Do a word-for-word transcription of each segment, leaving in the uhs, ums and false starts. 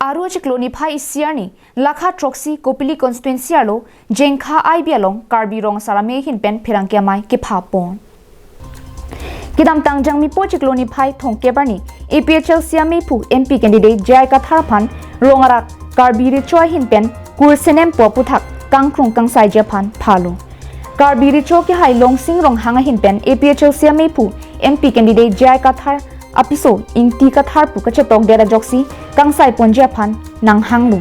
Aru achiklo niphai isi arni, lakha throksi Kopili constituency arlo, Jengkha I B along, Karbi Rong Asar Amei ahin pen pherangke amei kepha pon. Kedamtang Jangmipo achiklo niphai thomkep arni, A P H L C ameiphu M P candidate J I Kathar aphan, Rong Arak Karbi Recho ahin pen, kursenem pu aputhak, kangkrung kangsaiji aphan phalo. Karbi Recho kehai Longsing Ronghang ahin pen A P H L C ameiphu M P candidate J I Kathar apiso Ingti Kathar pu kachetokdet ajoksi kangsai ponji aphan nanghanglo.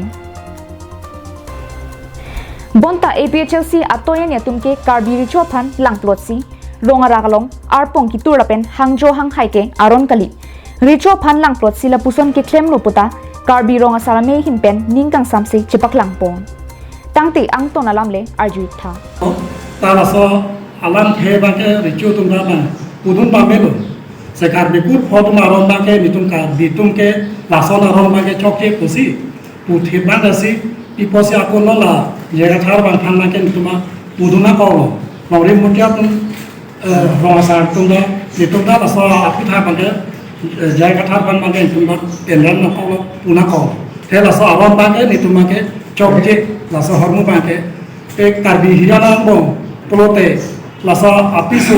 Bonta A P H L C atoyen atum ke Karbi Recho aphan langplotsi, Rong Arak along arpong kitur lapen hangjo hanghai ke aron kali. Recho aphan langplotsi lapuson keklemlo puta Karbi Rong Asar Amei ahin pen ning kangsamse chepaklang pon. Tangte angton alam le arju-ik tha. Ta laso alamthe abang ke recho atum ta abang pudun pamelo. Se Karbi kurpho atum aron abang ke nelitum Karbi atum ke lason aron abang ke chokche pusi puthit abang dasi, pi apotsi ako non la J I Kathar abang aphan abang ke nelitum pudun akoklo. Longri mutia atum, eh, Rong Asar atum ta, nelitum ta laso aputhak abang ke, eh, J I Kathar aphan abang ke nelitum ta tenran akoklo, pun akoklo. Te laso aron abang ke nelitum abang ke chokche, laso ahormu abang ke. Te Karbi hiran angbong pulote, laso apiso,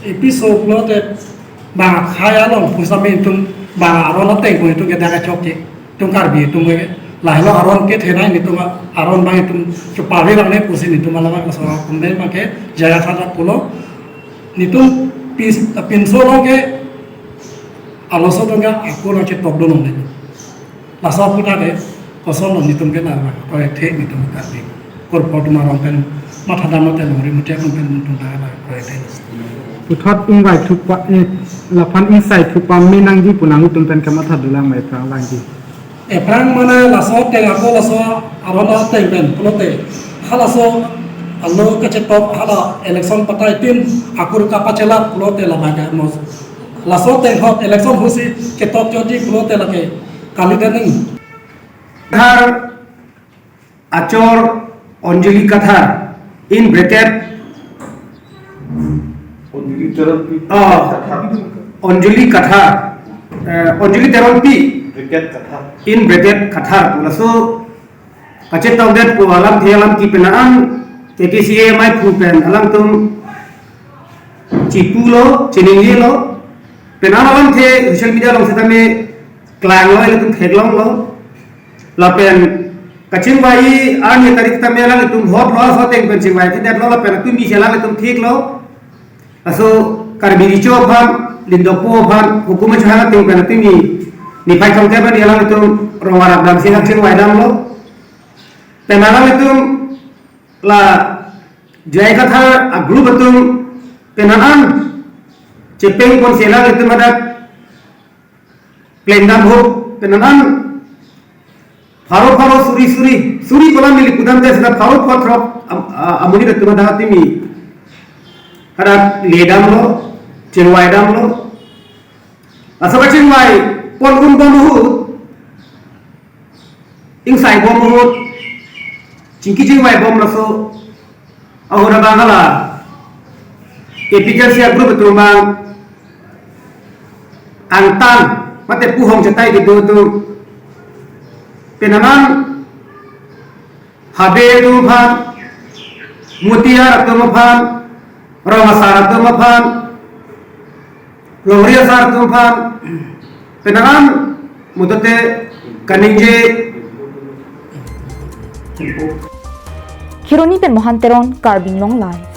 apiso pulote, bang akhei along pusitame nelitum bang aron ateng pu nelitum ke dak kachokche. Nelitum Karbi atum ke lahelo aron kethenei, nelitum aron abang nelitum chepave lang ne pusi nelitum alam laso akum abang ke J I Kathar ta pulo. Nelitum pis-, pinso along ke arloso atum ke ako nangchetokdun longle. Laso aputhak ke kosonlo nelitum ke la korek the nelitum Karbi kurpho atum aron pen mathadamlo te longri mutia atum pen nelitum ta la korek the. Puthot ingvai thupa, eh, laphan ingsai thupa me nangji pu nangtum pen kamatha dolang ma ephrang langji. Ephrang mane laso ateng ako laso aron ateng pen pulote, halaso alo kachetok hala election patai tin akur kapachelap pulote labang ke amos. Laso ateng ahut election ahutsi ketok chotji pulote lake kali daning. Kathar achor Anjali Kathar, in bracket, Anjali Teronpi. Ah, Kathar. Anjali Kathar, eh, Anjali Teronpi, bracket Kathar. In bracket Kathar pu laso kachetokdet pu alamthe alam ke penang an K K C A ameiphu pen alangtum chipulo, chiningjelo, penang alamthe social media along setame klanglo, ilitum theklonglo. Lapen kachingvai arni tarik tame alangtum hotlo, laso ateng pen chingvai thedetlo, lapen atumi si alangtum thiklo. Laso Karbi Recho aphan, Lindokpo aphan, hukum achaha ateng pen atumi niphai thomkep arni alangtum Rong Arak damsi nangchingvai damlo. Penang alangtum la J I Kathar a group atum penang an chepeng ponsi alangtum hadak plengdam ho, penang an pharo pharo suri suri, suri kolam neli pudam te seta pharo pharo throk am-, a-, amonit atum hadak atumi hadak ledamlo, chingvai damlo. Laso kachingvai pon unbom ahut, ingsaibom ahut, chingki chingvaibom laso ahut abang hala A P H L C a group atum abang angtan mate puhong chetai kedo atum, penang an Habe atum aphan, Mutihar atum aphan, Rong Asar atum aphan, Longri Asar atum aphan, penang an matote kaningje. Kheroni pen Mohan Teron, Karbi Anglong Live.